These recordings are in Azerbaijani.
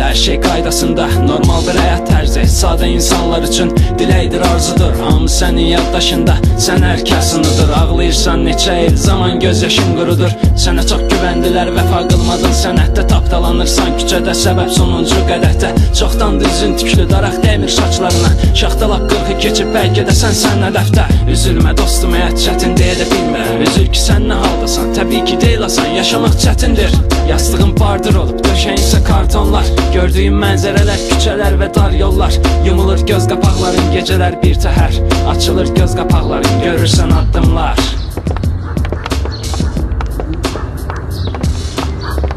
Hər şey qaydasında, normal bir həyat tərzi. Sadə insanlar üçün diləkdir, arzudur. Hamı sənin yaddaşında, sən hər kəsin udur. Ağlayırsan neçə il, zaman göz yaşın qurudur. Sənə çox güvəndilər, vəfa qılmadın sənətdə. Tapdalanırsan küçədə, səbəb sonuncu qədəhdə. Çoxdan düzün tüklü, daraq dəymir saçlarına. Şaxta lap 40-ı keçib, bəlkə də sən hədəfdə. Üzülmə dostum, həyat çətin deyə də bilmirəm. Üzül ki sən nə haldasan, təbii ki deyil asan. Yaşamaq çətindir. Yastığın bardır olub, döşəyin isə kartonlar. Gördüyüm mənzərələr, küçələr və dar yollar. Yumulur göz qapaqların, gecələr bir təhər. Açılır göz qapaqların, görürsən addımlar.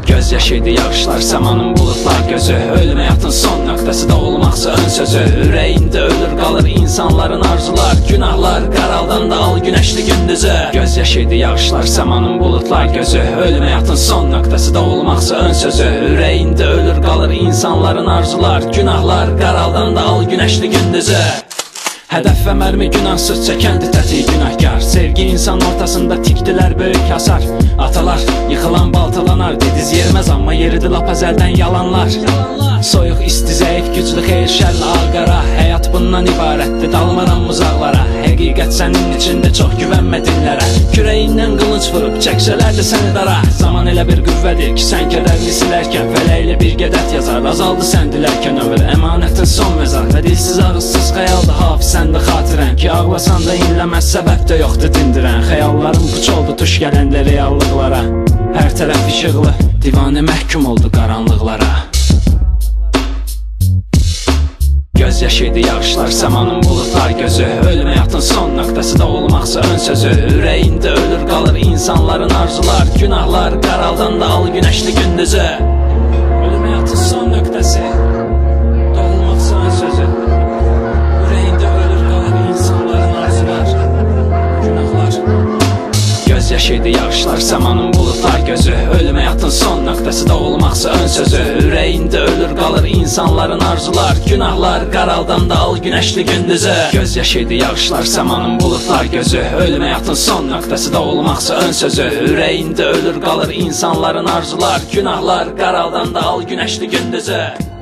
Göz yaşıydı yağışlar, səmanın buludlar gözü. Ölüm həyatın son nöqtəsi, doğulmaqsa ön sözü. Ürəyində ölür qalır insanların arzular. Günahlar qaraldan da al günəşli gündüzü. Göz yaşıydı yağışlar, səmanın buludlar gözü. Ölüm həyatın son nöqtəsi, doğulmaqsa ön sözü. Ürəyində ölür qalır insanların arzular. Günahlar qaraldan da al günəşli gündüzü. Hədəf və mərmi günahsız çəkəndi tətik günahkar. Sevgi insan ortasında tikdilər böyük hasar. Atalar yıxılan baltalanar, dediz yerməz amma yeridi lap əzəldən yalanlar. Soyuq, isti, zəif, güclü, xeyir, şərlə ağ qara. Həyat bundan ibarətdir, dalmaram uzaqlara. Həqiqət sənin içində, çox güvənmə dillərə. Kürəyindən qılınc vurub çəksələr də səni dara. Zaman elə bir qüvvədir ki, sən kədərini silərkən fələklə bir qədət yazar, azaldı sən dilərkən ömür. Əmanətin son məzar və dilsiz ağızsız xəyaldır hafizəndə xatirən ki, ağlasan da inləməz, səbəb də yoxdur dindirən. Xəyallarım puç oldu tuş gələndə reallıqlara. Hər tərəf işıqlı, divanə məhkum oldu qaranlıqlara. Göz yaşıydı yağışlar, səmanın buludlar gözü. Ölüm həyatın son nöqtəsi, doğulmaqsa ön sözü. Ürəyində ölür qalır insanların arzular. Günahlar qaraldan da al günəşli gündüzü. Ölüm həyatın son nöqtəsi, doğulmaqsa ön sözü. Ürəyində ölür qalır insanların arzular. Günahlar. Göz yaşıydı yağışlar, səmanın buludlar gözü. Ölüm həyatın son nöqtəsi, doğulmaqsa ön sözü. Ürəyində ölür qalır insanların arzular. Günahlar qaraldan da al günəşli gündüzü. Göz yaşıydı yağışlar, səmanın buludlar gözü. Ölüm həyatın son nöqtəsi, doğulmaqsa ön sözü. Ürəyində ölür qalır insanların arzular. Günahlar qaraldan da al günəşli gündüzü.